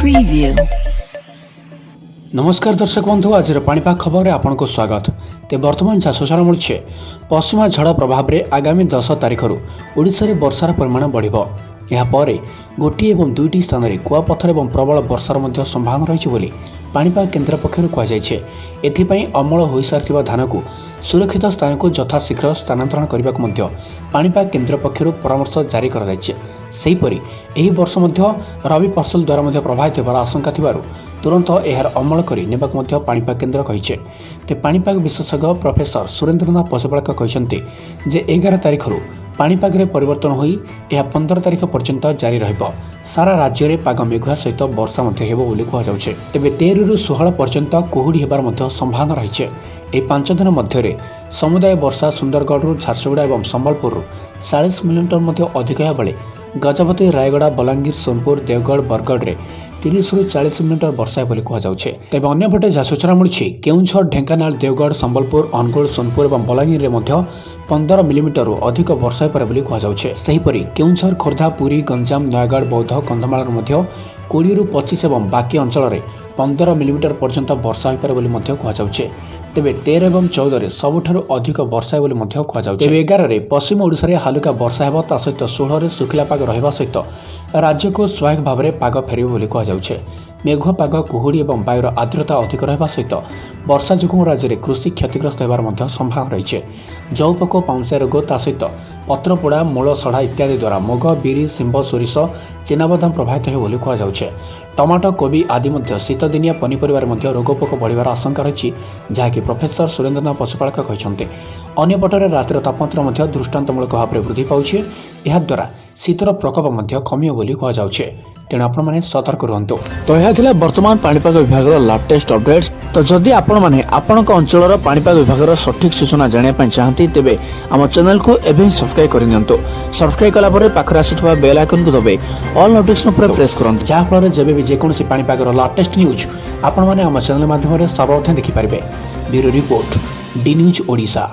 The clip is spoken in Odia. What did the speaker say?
Preview. ନମସ୍କାର ଦର୍ଶକ ବନ୍ଧୁ, ଆଜିର ପାଣିପାଗ ଖବରରେ ଆପଣଙ୍କୁ ସ୍ୱାଗତ। ତେବେ ବର୍ତ୍ତମାନ ଯାହା ସୂଚନା ମିଳୁଛି, ପଶ୍ଚିମା ଝଡ଼ ପ୍ରଭାବରେ ଆଗାମୀ 10 ତାରିଖରୁ ଓଡ଼ିଶାରେ ବର୍ଷାର ପରିମାଣ ବଢ଼ିବ। ଏହାପରେ ଗୋଟିଏ ଏବଂ ଦୁଇଟି ସ୍ଥାନରେ କୁଆପଥର ଏବଂ ପ୍ରବଳ ବର୍ଷାର ମଧ୍ୟ ସମ୍ଭାବନା ରହିଛି ବୋଲି ପାଣିପାଗ କେନ୍ଦ୍ର ପକ୍ଷରୁ କୁହାଯାଇଛି। ଏଥିପାଇଁ ଅମଳ ହୋଇସାରିଥିବା ଧାନକୁ ସୁରକ୍ଷିତ ସ୍ଥାନକୁ ଯଥାଶୀଘ୍ର ସ୍ଥାନାନ୍ତରଣ କରିବାକୁ ମଧ୍ୟ ପାଣିପାଗ କେନ୍ଦ୍ର ପକ୍ଷରୁ ପରାମର୍ଶ ଜାରି କରାଯାଇଛି। ସେହିପରି ଏହି ବର୍ଷ ମଧ୍ୟ ରବି ଫସଲ ଦ୍ୱାରା ମଧ୍ୟ ପ୍ରଭାବିତ ହେବାର ଆଶଙ୍କା ଥିବାରୁ ତୁରନ୍ତ ଏହାର ଅମଳ କରି ନେବାକୁ ମଧ୍ୟ ପାଣିପାଗ କେନ୍ଦ୍ର କହିଛି। ତେବେ ପାଣିପାଗ ବିଶେଷଜ୍ଞ ପ୍ରଫେସର ସୁରେନ୍ଦ୍ରନାଥ ପଶୁପାଳକ କହିଛନ୍ତି ଯେ 11 ତାରିଖରୁ ପାଣିପାଗରେ ପରିବର୍ତ୍ତନ ହୋଇ ଏହା 15 ତାରିଖ ପର୍ଯ୍ୟନ୍ତ ଜାରି ରହିବ। ସାରା ରାଜ୍ୟରେ ପାଗ ମେଘୁଆ ସହିତ ବର୍ଷା ମଧ୍ୟ ହେବ ବୋଲି କୁହାଯାଉଛି। ତେବେ 13ରୁ 16 ପର୍ଯ୍ୟନ୍ତ କୁହୁଡ଼ି ହେବାର ମଧ୍ୟ ସମ୍ଭାବନା ରହିଛି। ଏହି 5 ଦିନ ମଧ୍ୟରେ ସମୁଦାୟ ବର୍ଷା ସୁନ୍ଦରଗଡ଼ରୁ ଝାରସୁଗୁଡ଼ା ଏବଂ ସମ୍ବଲପୁରରୁ 40 ମିଲିମିଟର ମଧ୍ୟ ଅଧିକ ହେବା ବେଳେ ଗଜପତି, ରାୟଗଡ଼ା, ବଲାଙ୍ଗୀର, ସୋନପୁର, ଦେଓଗଡ଼, ବରଗଡ଼ରେ 30ରୁ 40 ମିଲିମିଟର ବର୍ଷା ହେବ ବୋଲି କୁହାଯାଉଛି। ତେବେ ଅନ୍ୟପଟେ ଯାହା ସୂଚନା ମିଳୁଛି, କେଉଁଝର, ଢେଙ୍କାନାଳ, ଦେଓଗଡ଼, ସମ୍ବଲପୁର, ଅନୁଗୁଳ, ସୋନପୁର ଏବଂ ବଲାଙ୍ଗୀରରେ ମଧ୍ୟ 15 ମିଲିମିଟରରୁ ଅଧିକ ବର୍ଷା ହୋଇପାରେ ବୋଲି କୁହାଯାଉଛି। ସେହିପରି କେଉଁଝର, ଖୋର୍ଦ୍ଧା, ପୁରୀ, ଗଞ୍ଜାମ, ନୟାଗଡ଼, ବୌଦ୍ଧ, କନ୍ଧମାଳରେ ମଧ୍ୟ 20ରୁ 25 ଏବଂ ବାକି ଅଞ୍ଚଳରେ 15 ମିଲିମିଟର ପର୍ଯ୍ୟନ୍ତ ବର୍ଷା ହୋଇପାରେ ବୋଲି ମଧ୍ୟ କୁହାଯାଉଛି। ତେବେ 13 ଏବଂ 14ରେ ସବୁଠାରୁ ଅଧିକ ବର୍ଷା ହେବ ବୋଲି ମଧ୍ୟ କୁହାଯାଉଛି। ତେବେ 11ରେ ପଶ୍ଚିମ ଓଡ଼ିଶାରେ ହାଲୁକା ବର୍ଷା ହେବ। ତା ସହିତ 16ରେ ଶୁଖିଲା ପାଗ ରହିବା ସହିତ ରାଜ୍ୟକୁ ସ୍ୱାଭାବିକ ଭାବରେ ପାଗ ଫେରିବ ବୋଲି କୁହାଯାଉଛି। ମେଘୁଆ ପାଗ, କୁହୁଡ଼ି ଏବଂ ବାୟୁର ଆର୍ଦ୍ରତା ଅଧିକ ରହିବା ସହିତ ବର୍ଷା ଯୋଗୁଁ ରାଜ୍ୟରେ କୃଷି କ୍ଷତିଗ୍ରସ୍ତ ହେବାର ମଧ୍ୟ ସମ୍ଭାବନା ରହିଛି। ଜଉପୋକ, ପାଉଁଶିଆ ରୋଗ, ତା ସହିତ ପତ୍ରପୋଡ଼ା, ମୂଳ ସଢ଼ା ଇତ୍ୟାଦି ଦ୍ୱାରା ମୁଗ, ବିରି, ଶିମ୍ବ, ସୋରିଷ, ଚିନାବାଦାମ ପ୍ରଭାବିତ ହେବ ବୋଲି କୁହାଯାଉଛି। ଟମାଟୋ, କୋବି ଆଦି ମଧ୍ୟ ଶୀତଦିନିଆ ପନିପରିବାରେ ମଧ୍ୟ ରୋଗପୋକ ବଢ଼ିବାର ଆଶଙ୍କା ରହିଛି, ଯାହାକି ପ୍ରଫେସର ସୁରେନ୍ଦ୍ରନାଥ ପଶୁପାଳକ କହିଛନ୍ତି। ଅନ୍ୟପଟରେ ରାତିର ତାପମାତ୍ରା ମଧ୍ୟ ଦୃଷ୍ଟାନ୍ତମୂଳକ ଭାବରେ ବୃଦ୍ଧି ପାଉଛି। ଏହାଦ୍ୱାରା ଶୀତର ପ୍ରକୋପ ମଧ୍ୟ କମିବ ବୋଲି କୁହାଯାଉଛି। ତେଣୁ ଆପଣମାନେ ସତର୍କ ରୁହନ୍ତୁ। ତ ଏହା ଥିଲା ବର୍ତ୍ତମାନ ପାଣିପାଗ ବିଭାଗର ଲାଟେଷ୍ଟ ଅପଡେଟ୍ସ। ତ ଯଦି ଆପଣମାନେ ଆପଣଙ୍କ ଅଞ୍ଚଳର ପାଣିପାଗ ବିଭାଗର ସଠିକ୍ ସୂଚନା ଜାଣିବା ପାଇଁ ଚାହାନ୍ତି, ତେବେ ଆମ ଚ୍ୟାନେଲକୁ ଏବେ ହିଁ ସବସ୍କ୍ରାଇବ୍ କରିନିଅନ୍ତୁ। ସବସ୍କ୍ରାଇବ୍ କଲା ପରେ ପାଖରେ ଆସୁଥିବା ବେଲ୍ ଆଇକନ୍କୁ ଦବାଇ ଅଲ୍ ନୋଟିଫିକେସନ୍ ଉପରେ ପ୍ରେସ୍ କରନ୍ତୁ, ଯାହାଫଳରେ ଯେବେ ବି ଯେକୌଣସି ପାଣିପାଗର ଲାଟେଷ୍ଟ ନ୍ୟୁଜ୍ ଆପଣମାନେ ଆମ ଚ୍ୟାନେଲ ମାଧ୍ୟମରେ ସର୍ବପ୍ରଥମେ ଦେଖିପାରିବେ। Bureau report, D news Odisha.